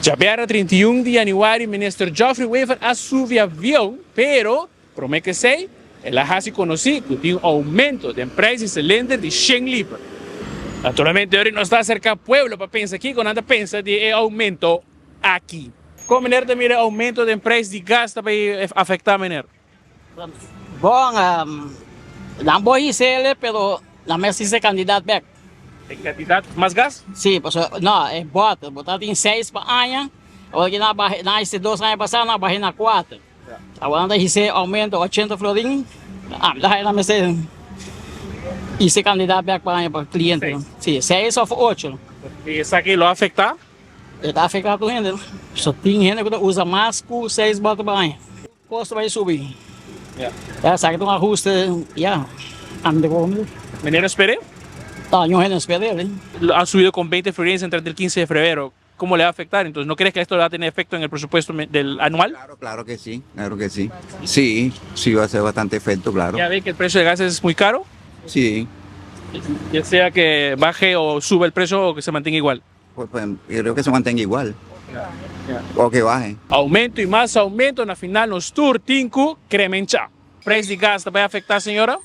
Djabièrnè 31 di yanüari Minister Geoffrey Wever a subi avion, pero promé ku esei el a hasi konosí ku tin un oumento den preis di silinder di shen liber. Naturalmente ora nos ta aserká pueblo pa pensa kiko nan ta pensa di e oumento aki. Kon meneer ta mira e oumento den preis di gas ta bai afektá meneer? Bon, nan por hisele pero nan mester hise kandidat bek. E kandidat mas gas? Si, pasobra no, e bòter, bo ta tin seis pa aña, awor ki nan a baha, nan a hise dos aña pasá nan a baha na kuater. Awor nan ta hise oumento ochenta florin, ami ta haya nan mester hise kandidat bek pa aña pa kliente. Si, seis òf ocho. I esaki lo afektá? E ta afektá tur hende. So tin hende ku ta usa mas ku seis bòter pa aña. Kosto bai subi. Ya esaki ta un ahuste ya ami ta komo. Meneer no sper'é? No, ño hende no sper'é. Ha subido con 20 florines entrante el 15 de febrero. ¿Cómo le va a afectar? Entonces, ¿no crees que esto va a tener efecto en el presupuesto del anual? Claro, claro que sí, claro que sí. Sí, sí va a ser bastante efecto, claro. ¿Ya ve que el precio de gas es muy caro? Sí. Ya sea que baje o suba el precio o que se mantenga igual. Pues, pues, yo creo que se mantenga igual. O que baje. Aumento y mas aumento, na final nos tur tin cu cremencha. Prijs di gas ta bay afecta señora?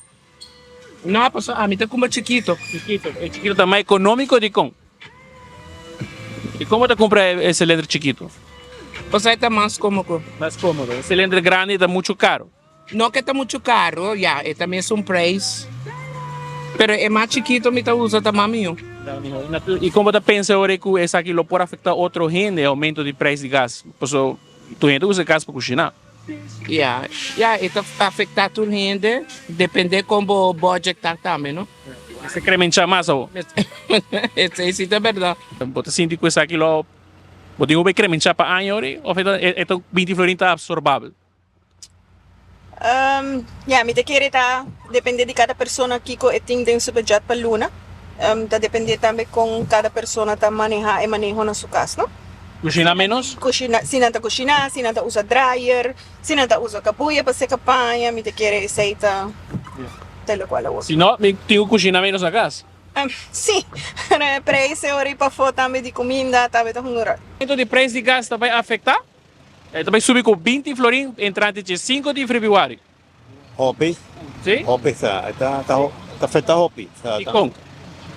No, pasobra ami ta cumpra chikito. Chikito, e chikito ta mas economico dicon? Dicon bo ta cumpra e cilindro chikito? Pasobra e ta mas comodo. Mas comodo, e cilindro grandi ta mucho caro. No ke ta muchu karu, ya, e ta mesun preis. Pero e mas chikito mi ta usa ta mas mihó. I kon bo ta pensa ora ku esaki lo por afektá otro hende, e oumento di preis di gas? Pasobra tur hende ta usa gas pa kushiná. Ya, ya, e ta afektá tur hende, dependé kon bo budget ta tambe, no? Mester kremenchá mas awor. Esei si ta bèrdat. Bo ta sinti ku esaki lo bo tin ku bai kremenchá pa aña ora òf e ta binti florin ta absorbabel? Ya, mi ta kere ta depende di kada persona kiko e tin den su budget pa luna. Ta depende tambe kon kada persona ta maneha e maneho na su kas, no? Kushina menos? Kushina, si nan ta kushina, si nan ta usa dryer, si nan ta usa kabuya pa seka paña, mi ta kere esei ta ta lokual awor. Si no, mi tin ku kushina menos na kas. Si, preis e ora i pafó tambe di kuminda tambe ta hunga ròl. Aumento di preis di gas ta bai afektá? E ta bai subi ku binti florin entrante dje sinku di febrüari. Hopi. Sí? Hopi sa. E ta ta ta afecta hopi. Sa I kon?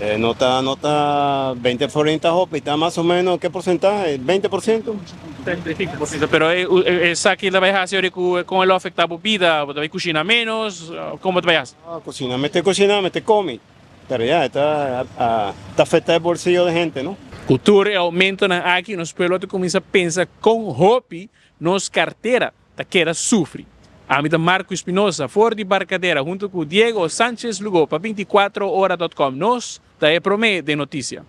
E no ta no ta beinti florin ta hopi, ta mas o menos ke porcentahe? 20%? 35%. Pero e esaki ta bai hasi ora ku kon e lo afecta bo bida? Bo ta bai kushina menos? Kon bo ta bai hasi? Ah, kushina mester kushina, mester komi. Pero ya, e ta ta afecta e bolsillo de hente, no? Ku tur e oumentonan aki nos pueblo ta kuminsá pensa kon hopi nos kartera ta keda sufri. Ami ta Marco Espinosa for di Barcadera hunto ku Diego Sanchez Lugo pa 24 ora dot com. Nos ta e promé den notisia.